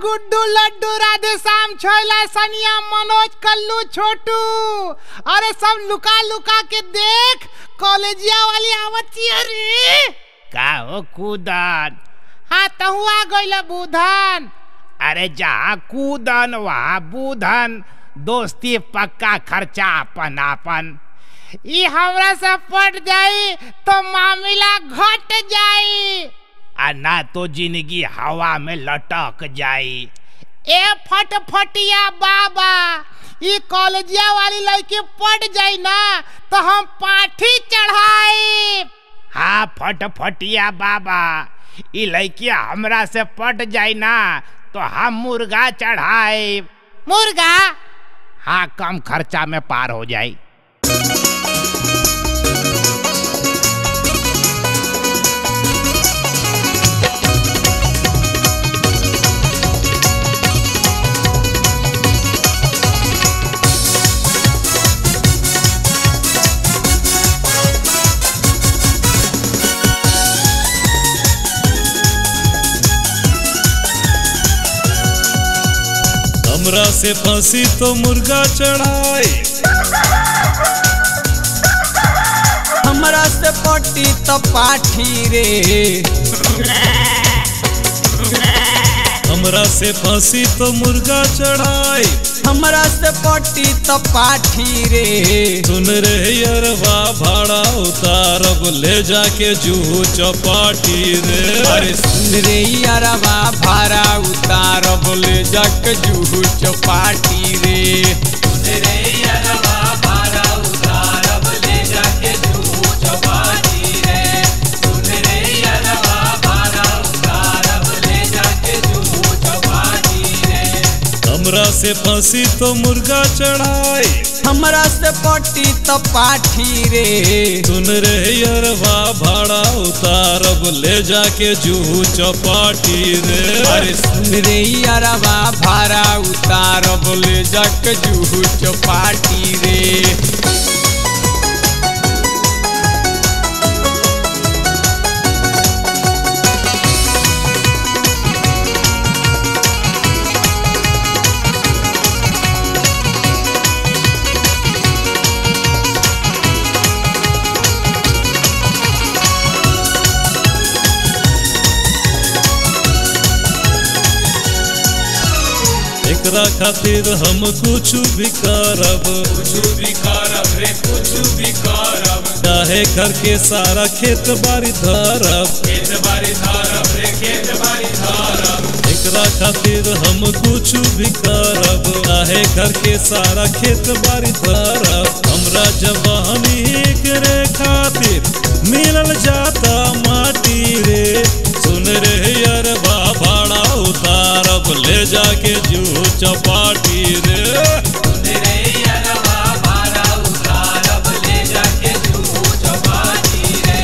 गुड्डू लड्डू राधे श्याम छैला सनिया मनोज कल्लू छोटू, अरे सब लुका लुका के देख कॉलेजिया वाली आवती अरे का हो कूदन। हाँ तहु आ गइल बुधन। अरे जहाँ कूदन वहाँ बुधन, दोस्ती पक्का खर्चा अपन अपन। ई हमरा से पट जाई तो मामला घट जाई, आ ना तो जिंदगी हवा में लटक जाई। ए फटफटिया बाबा, ई कॉलेजिया वाली लड़की पट जाई ना तो हम पाठी चढ़ाई। हाँ फटफटिया बाबा, ई लड़की हमरा से पट जाई ना तो हम मुर्गा चढ़ाई। मुर्गा? हाँ कम खर्चा में पार हो जाई। हमरा से फांसी तो मुर्गा चढ़ाई, हमरा से पटी तो पाठी रे। हमरा से फांसी तो मुर्गा चढ़ाई, हमरा से पटी तो पाठी रे। सुन रे यरवा भाड़ा उतारब ले जाके जुहू चौपाटी रे। अरे सुन रे यरवा भाड़ा उतारब ले जाके जुहू चौपाटी रे। सुन रे यरवा भाड़ा उतारब ले जाके जुहू चौपाटी रे। सुन रे यरवा भाड़ा उतारब ले जाके जुहू चौपाटी रे। हमरा से फांसी तो मुर्गा चढ़ाई, हमरा से पटी तो पाठी रे। सुन रे यरवा भाड़ा उतारब ले जाके जुहू चौपाटी रे। अरे सुन रे यरवा भाड़ा उतारब ले जाके जुहू चौपाटी रे। एकरा खातिर हम कुछ भी करब, कुछ भी करब रे कुछ भी करब। चाहे घर के सारा खेत बाड़ी धरब, खेत बाड़ी धरब रे खेत बाड़ी धरब। एकरा खातिर हम कुछ भी करब, चाहे घर के सारा खेत बाड़ी धरब। हमरा जवानी एकरे खातिर मिलल जाता माटी रे। सुन रे यरवा भाड़ा उतारब ले जाके जुहू चौपाटी रे। सुन रे यरवा भाड़ा उतारब ले जाके जुहू चौपाटी रे।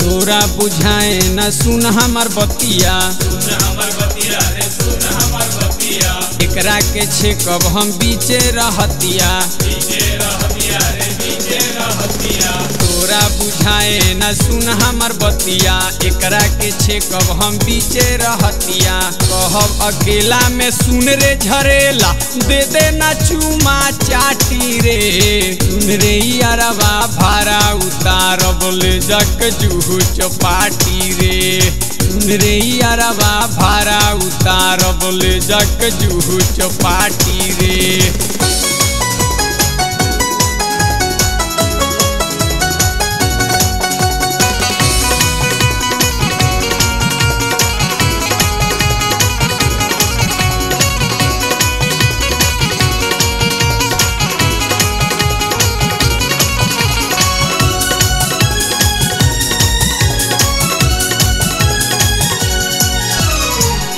तोरा बुझाए न सुन हमर बतिया, सुन हमर बतिया रे सुन हमर बतिया। एकरा के छेकब हम बीचे रहतिया, बीचे रहतिया रे बीचे रहतिया। तोरा बुझाए न सुन हमर बतिया, एकरा के छेकब हम बीचे रहतिया। कहब अकेला में सुन रे झरेला, दे दे ना चूमा चाटी रे। सुन रे यरवा भाड़ा उतारब ले जाके जुहू चौपाटी रे। सुन रे यरवा भाड़ा उतारब ले जाके जुहू चौपाटी रे।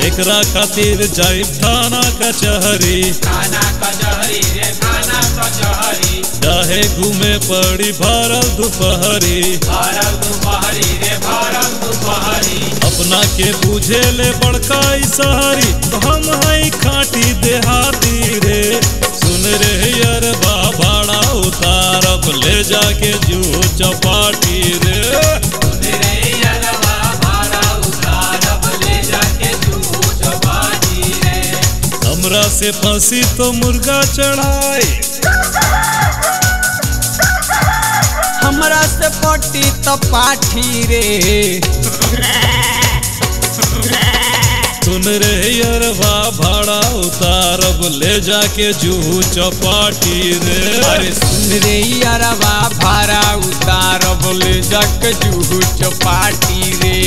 एकरा खातिर जाइब थाना कचहरी, थाना कचहरी रे थाना कचहरी। चाहे घूमे पड़ी भरल दोपहरी। भरल दोपहरी रे भरल दोपहरी। अपना के बुझे ले बड़का शहरी, हम है खाटी देहाती रे। सुन रे अरबा भाड़ा उतारब ले जाके जूहू चौपाटी रे। सुन रे अरबा भाड़ा उतारब ले जाके जुहू चौपाटी रे। हमरा से फंसी तो मुर्गा चढ़ाई, हमरा से पटी तो पाठी रे। सुन रे अरबा भाड़ा उतारब ले जाके जुहू चौपाटी रे। अरे सुन रे अरबा भाड़ा उतारब ले जाके जुहू चौपाटी रे।